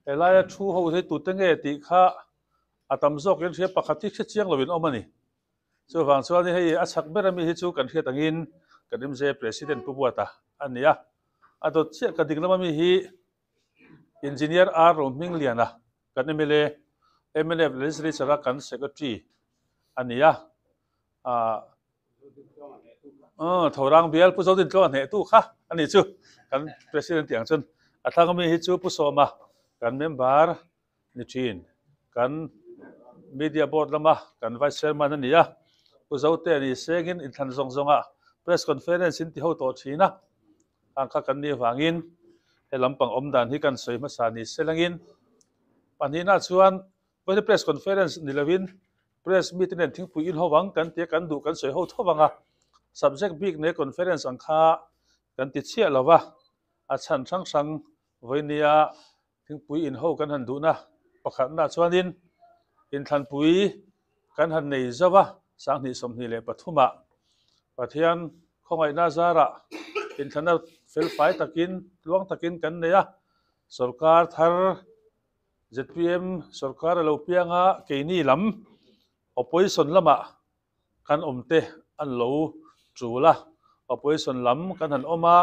Helaia thu ho hi tute nge tih kha a tam zawk in hria pakhat hi hre chiang lo in awm a ni. Chuvang chuan hei a chhak ber ami hi chu kan hriat angin kan MJ President Pu Buata a ni a. A dawt chiah ka ding lam ami hi Engineer R Rohmingliana kan mla, mnf Legislature a kan Secretary a ni a. Thorang bial Pu Zodintluanga hnehtu kha a ni chu kan President tih ang chuan a thlang ami hi chu Pu Sawma kan member ni thin kan media board lama kan vice chairman a ni a, Pu Zote ni sengin inthlan zawng zawnga press conference in ti ho tawh thin a, ang kha kan nih avangin he lampang awm dan hi kan sawi hmasa ni se langin pahnihna chuan Vawiin press conference ni lovin press meet nen thingpui in ho vang kan tia kan duh kan sawi ho tho vang a, subject bik nei conference ang kha kan ti chhiah lo va, a chhan hrang hrang vawinia thingpui in ho kan han duhna pakhatna chuanin inthlanpui kan han nei zauh a, sanghnih 23 ah Pathian khawngaihna zarah inthlanna felfai takin tluang takin kan nei a, sorkar thar Zpm sorkar a lo piang a, keini lam opposition lamah kan awm te an lo tul a, opposition lam kan han awm a,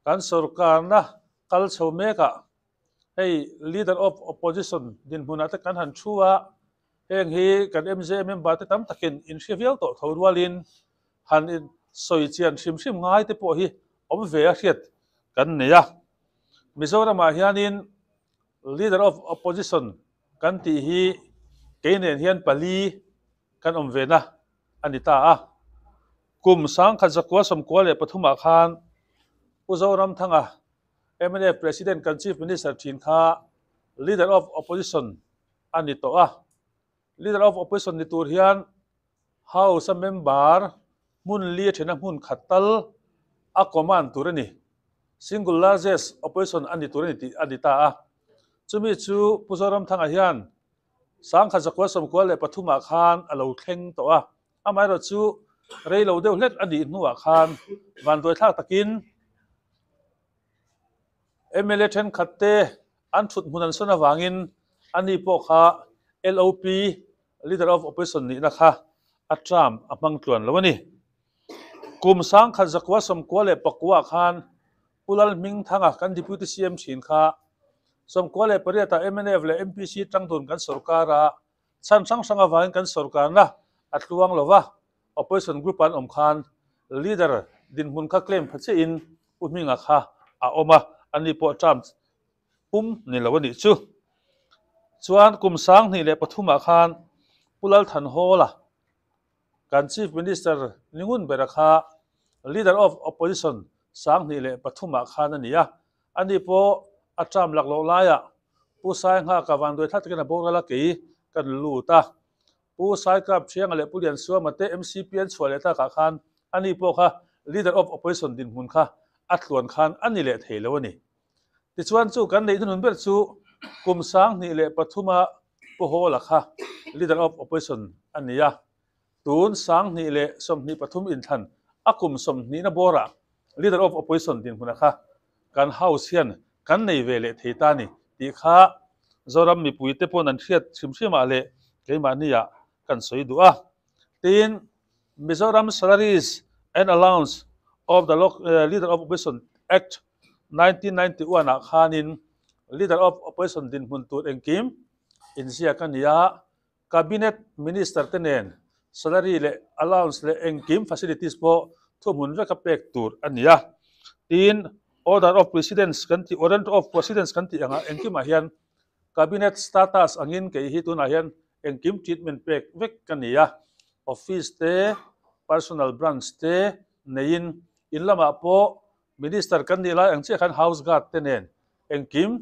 kan sorkarna kal chho mekah hei leader of opposition dinhmunah te kan han thu a, heng hi kan mja member te tam takin inhre viau tawh tho rualin han sawi chian hrim hrim ngai te pawh hi awm ve a hriat kan nei a. Mizoramah hianin Leader of Opposition kan tih hi kei nen hian pali kan awm ve na a ni ta a. Kum 1993 ah khan Pu Zoramthanga mnf President kan Chief Minister thin kha Leader of Opposition a ni tawh a. Leader of Opposition ni tur hian House a member hmun li a thena hmun khat tal a command tur a ni. Single largest opposition a ni tur a ni tih a ni ta a. Chumi chu Pu Zoramthanga hian 1993 ah khan a lo thleng tawh a. Amaherawh chu rei lo deuh hlek a nih hnuah khan vanduaithlak takin mla thenkhat te an thut hmun an sawn avangin ani pawh kha LOP Leader of Opposition nihna kha a term a hmang tluan lo a ni. Kum 1994 ah khan Pu Lalhmingthanga kan Deputy CM thin kha 98 ah mnf leh MPC tangdun kan sorkar a, chhan hrang hrang avangin kan sorkarna a tluang lo va, Opposition group an awm khan Leader dinhmun kha claim pha chiahin Pu Hminga kha a awm a, ani pawh term pum ni lo a nih chu. Chuan kum 2003 ah khan Pu Lalthanhawla kan Chief Minister ni ngun bera kha Leader of Opposition 2003 ah khan a ni a, ani pawh a term lak loh laiah Pu Sainghaka vanduai thla takin a boral a kei kan lut a. Pu Saikap Thianga leh Pu Liansuama te MCP an chhuah leh takah khan ani pawh kha Leader of Opposition dinhmun kha a tluan khan a ni leh thei lo a ni. Tichuan chu kan neih hnunun ber chu kum 2003 a Pu Hawla kha Leader of Opposition a ni a, tun 2023 inthlan a kum 20 na bawrah Leader of Opposition dinhmuna kha kan House hian kan nei ve leh thei ta ni tih kha Zoram mipuite pawn an hriat hrim hrimah leh keimahniah kan sawi duh a. Tin, Mizoram Salaries and Allowance of the Leader of Opposition Act 1991 ah khanin Leader of Opposition dinhmun tur engkim inziak a ni a, Cabinet Minister te nen salary leh allowance leh engkim facilities pawh thuhmun veka pek tur a ni a. Tin, Order of Precedence kan tih, Warrant of Precedence kan tih angah engkimah hian Cabinet status angin kei hi tunah hian engkim treatment pek vek ka ni a, office te, personal branch te neiin in lamah pawh Minister kan nih lai ang chiah khan house guard te nen engkim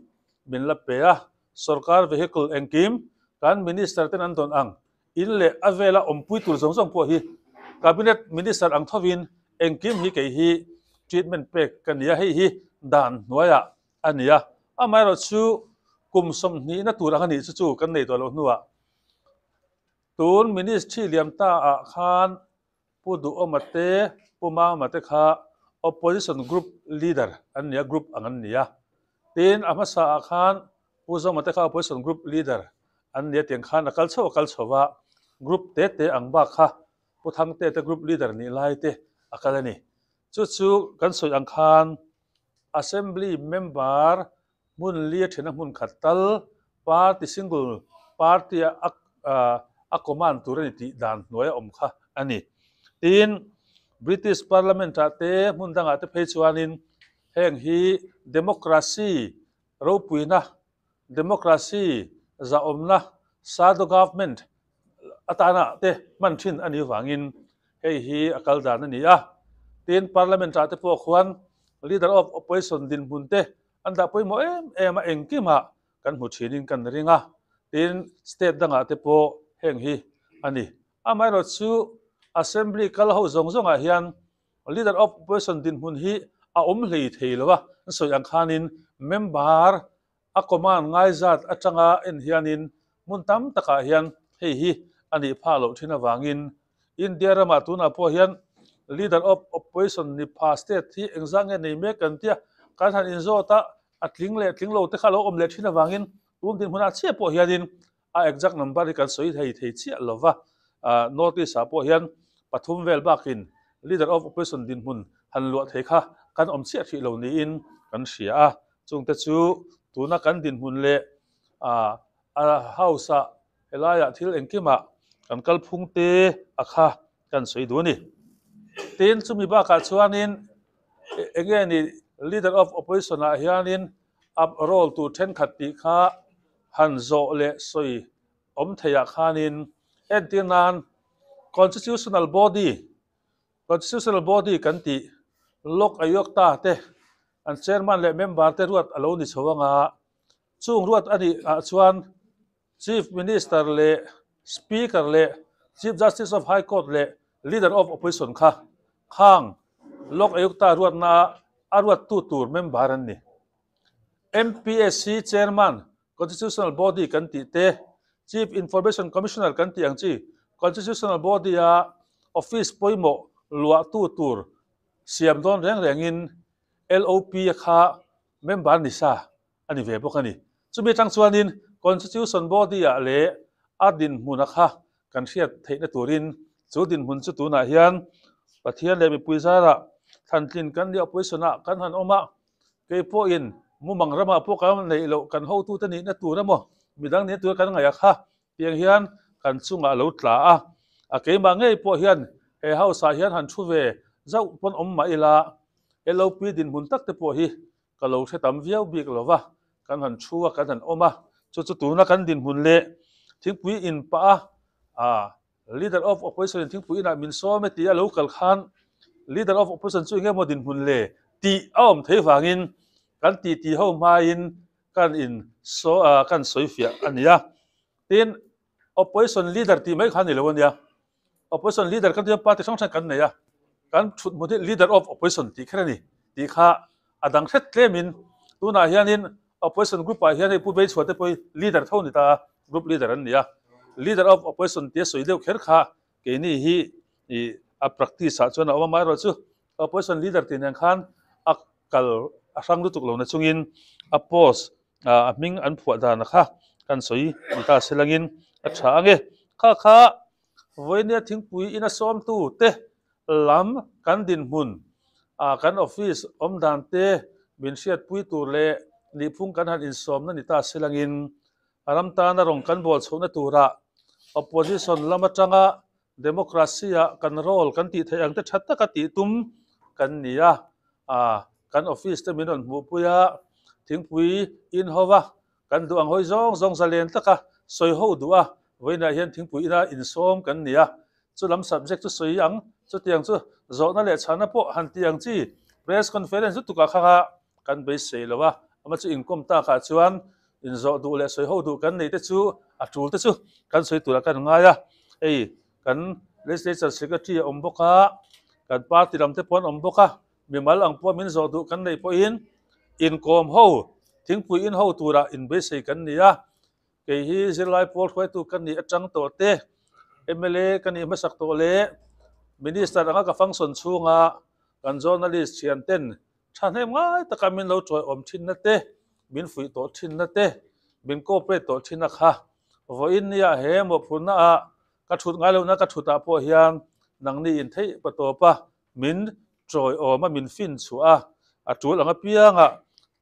min la pe a, sorkar vehicle engkim kan minister ten an dawn ang in leh a vela awmpui tur zawng zawng pawh hi cabinet minister ang thovin engkim hi kei hi treatment pek ka ni a, hei hi dan hnuaiah a ni a, amaherawh chu kum 20 na tur ang a nih chu chu kan nei tawh loh hnuah tun ministry liam ta ah khan Pu Duhawma te, Pu Mama te kha Opposition Group Leader an ni a, Group ang an ni a. Tin, a hmasa ah khan Pu Zoma te kha Opposition Group Leader an nia tiang khan a kal chho a kal chho va, Group te te ang bak kha Pu Thangte te Group Leader nih lai te a kal a ni. Chu chu kan sawi ang khan Assembly member hmun li a thena hmun khat tal party single party a a command tur a ni tih dan hnuai a awm kha a ni. Tin, British Parliament ah te hmun dangah te phei chuanin heng hi democracy ropuina, democracy zahawmna, shadow government atana te hman thin a nih vangin hei hi a kal dan a ni a. Tin, Parliament ah te pawh khuan Leader of Opposition dinhmun te an dah pawimawh em em a, engkimah kan hmu thinin kan ring a. Tin, state dangah te pawh heng hi a ni. Amaherawhchu Assembly kal ho zawng zawngah hian Leader of Opposition dinhmun hi a awm hlei thei lo a, an sawi ang khanin member a command ngai zat atanga en hianin hmun tam takah hian hei hi a nih phah loh thin avangin India ramah tunah pawh hian Leader of Opposition ni pha state hi engzah nge nei mek kan tia kan han inzawt a, a tling leh tling lo te kha a lo awm leh thin avangin tun dinhmunah chiah pawh hianin a exact number hi kan sawi thei thei chiah lo va, North East ah pawh hian pathum vel bakin Leader of Opposition dinhmun han luah thei kha kan awm chiah hrih lo niin kan hria a, chungte chu tuna kan dinhmun leh a House ah helaiah thil engkimah kan kalphung te a kha kan sawi duh a ni. Tin, chumi bakah chuanin enge ni Leader of Opposition ah hianin a role tur thenkhat tih kha han zawh leh sawi awm theiah khanin entir nan Constitutional Body, Constitutional Body kan tih Lok Ayukta te an Chairman leh Member te ruat a lo ni chho anga chung ruat a nih ah chuan Chief Minister leh Speaker leh Chief Justice of High Court leh Leader of Opposition kha khang Lok Ayukta ruatna a ruattu tur member an ni. MPSC Chairman, Constitutional Body kan tih te, Chief Information Commissioner kan tih ang chi Constitutional Body-a office pawimawh luahtu tur siam dawn reng rengin LOP-a kha member ni sa a ni ve bawk a ni. Chumi atang chuanin Constitution Body-ah leh a dinhmuna kha kan hriat theihna turin chu dinhmun chu tunah hian Pathian leh mipui zarah thlantlin kan nih opposition-ah kan han awm a, kei pawhin mumang ramah pawh kan neih loh kan hotute nihna tur emaw midang nihna tur kan ngaih a kha tiang hian kan chungah a lo tla a, a keimah ngei pawh hian he house-ah hian han thu ve zauh pawn awm mah ila LOP dinhmun tak te pawh hi ka lo hre tam viau bik lo va, kan han thu a, kan han awm a, chu chu tuna kan dinhmun leh thingpui in pah a, ah Leader of Opposition in thingpui inah min sawm e tih a lo kal khan Leader of Opposition chu enge maw dinhmun le tih a awm thei vangin kan titi ho hmain kan in saw ah kan sawi fiah a ni a, tin Opposition Leader tih mai kha a ni lo a nia, Opposition Leader kan tih chuan party hrang hrang kan nei a, kan thut hmun hi Leader of Opposition tih kher a ni tih kha a dang hret tlemin tunah hianin Opposition group ah hian hei Pu Beichhuah te pawh hi Leader tho a ni ta a, Group Leader an ni a, Leader of Opposition tia sawi deuh kher kha keini hi ih a practice ah chuan a awm a, amaherawhchu Opposition Leader tih nen khan a kal a hrang lutuk lo na chungin a post a hming an phuah dan kha kan sawi ni ta se langin a tha ang e. Kha kha vawinia thingpui ina sawmtu te lam kan dinhmun ah kan office awm dan te min hriatpui tur leh nihphung kan han insawmna ni ta se langin a ram tana rawn kan bawl chhohna turah opposition lam atanga Democracy-ah kan role kan tih theih ang te tha taka tih tum kan ni a, kan office te min rawn hmuhpui a, thingpui in ho va, kan duh ang hawi zawng zawng zalen taka sawi ho duh a, vawiinah hian thingpui ina insawm kan ni a, chu lam subject chu sawi ang, chutiang chu zawhna leh chhana pawh han tih ang chi press conference lutukah kha kha kan beisei lo a, ama chu inkawm takah chuan Inzawh duh leh sawi ho duh kan neih te chu a tul te chu kan sawi turah kan ngai a, hei kan Legislature Secretary a awm bawk a, kan party lam te pawh an awm bawk a, mimal ang pawh min zawh duh kan neih pawhin inkawm ho, thingpui in ho turah inbeisei kan ni a, kei hi zirlai pawl hruaitu ka nih atang tawh te, mla ka nih hmasak tawh leh Minister anga ka function chhunga kan journalist thian ten Thahnem ngai taka min lo chawiawm thinna te, min fuih tawh thinna te, min cooperate tawh thinna kha vawiin nia he mawhphurhna ah ka thut ngai lohna ka thutah pawh hian nangni in theih pa tawp a, min tawiawm a, min fin chhuah a, a tul ang apiangah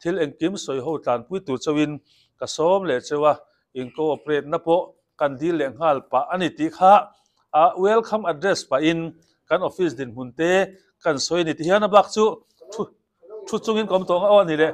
thil engkim sawi ho tlanpui tur chauhin ka sawm leh cheu a, in cooperate na pawh kan dil leh nghal pah a ni tih kha a welcome address pahin kan office dinhmun te kan sawi a ni ti hian a bak chu thu chungin ka awm tawh ang a aw a ni leh.